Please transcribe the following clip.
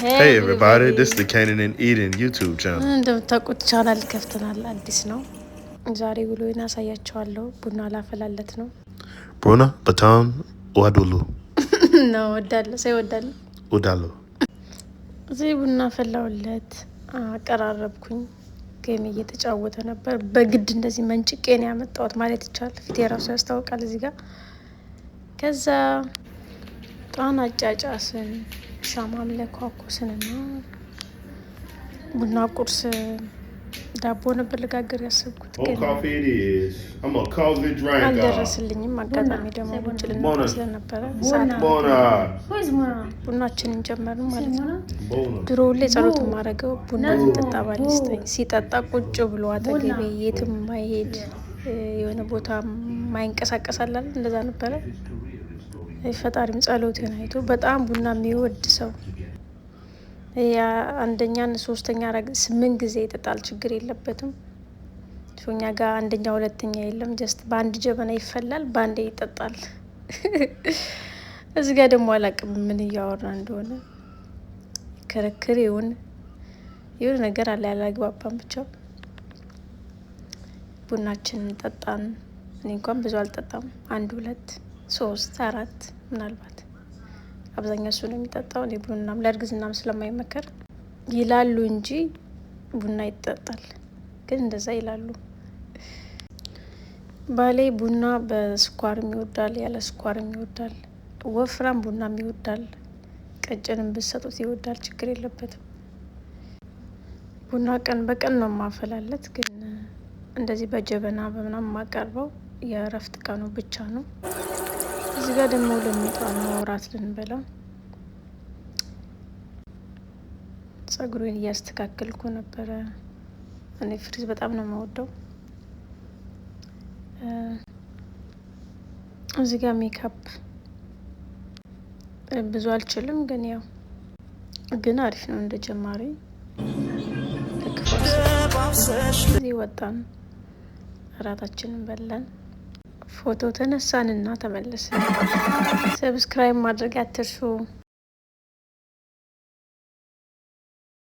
Hey everybody, this is the Canaan and Eden YouTube channel. እንደምታውቁት ቻናል ከፍተናል፣ አዲስ ነው። ዛሬ ውሎዬን አሳያቸዋለሁ። ቡና ላፈላለት ነው። ቡና በጣም እወዳለሁ። ነው ወዳለሁ፣ ሰው ይወዳል። እወዳለሁ። እዚህ ቡና ፈላውለት፣ አቀራረብኩኝ። Game እየተጫወተ ነበር። በግድ እንደዚህ መንጭቄ ነው ያመጣሁት ማለት ይቻላል። ፊቴ ራሱ ያስታውቃል እዚህ ጋር። ከዛ ጣን አጫጫስን፣ ሻማም ለኳኩስንና ቡና ቁርስ ዳቦ ነበር ልጋግር ያሰብኩት፣ ግን አልደረስልኝም። አጋጣሚ ደግሞ ውጭ ልንወጣ ስለነበረ ሰዓት ቡናችንን ጀመርን ማለት ነው። ድሮ ሁሌ ጸሎት የማደርገው ቡና ሲጠጣ ባል ይስጠኝ፣ ሲጠጣ ቁጭ ብሎ አጠገቤ የትም ማይሄድ፣ የሆነ ቦታ ማይንቀሳቀሳላል፣ እንደዛ ነበረ። ፈጣሪም ጸሎቴን አይቶ በጣም ቡና የሚወድ ሰው አንደኛን ሶስተኛ ስምንት ጊዜ ይጠጣል፣ ችግር የለበትም። እኛ ጋር አንደኛ ሁለተኛ የለም። Just በአንድ ጀበና ይፈላል፣ በአንዴ ይጠጣል። እዚህ ጋር ደግሞ አላቅም ምን እያወራ እንደሆነ፣ ክርክር ይሁን የሆነ ነገር አለ፣ ያላግባባን። ብቻ ቡናችንን ጠጣን። እኔ እንኳን ብዙ አልጠጣም፣ አንድ ሁለት ሶስት አራት ምናልባት። አብዛኛው እሱ ነው የሚጠጣው። እኔ ቡናም ለእርግዝናም ስለማይመከር ይላሉ እንጂ ቡና ይጠጣል፣ ግን እንደዛ ይላሉ። ባሌ ቡና በስኳርም ይወዳል፣ ያለ ስኳርም ይወዳል፣ ወፍራም ቡናም ይወዳል፣ ቀጭንም ብትሰጡት ይወዳል። ችግር የለበትም። ቡና ቀን በቀን ነው ማፈላለት፣ ግን እንደዚህ በጀበና በምናምን የማቀርበው የእረፍት ቀኑ ብቻ ነው። እዚህ ጋር ደግሞ ልንወጣ ነው፣ እራት ልንበላ። ጸጉሬን እያስተካከልኩ ነበረ። እኔ ፍሪዝ በጣም ነው የምወደው። እዚህ ጋር ሜካፕ ብዙ አልችልም፣ ግን ያው ግን አሪፍ ነው እንደ ጀማሪ። እዚህ ወጣን፣ እራታችንን በላን፣ ፎቶ ተነሳንና ተመለስን። Subscribe ማድረግ አትርሱ።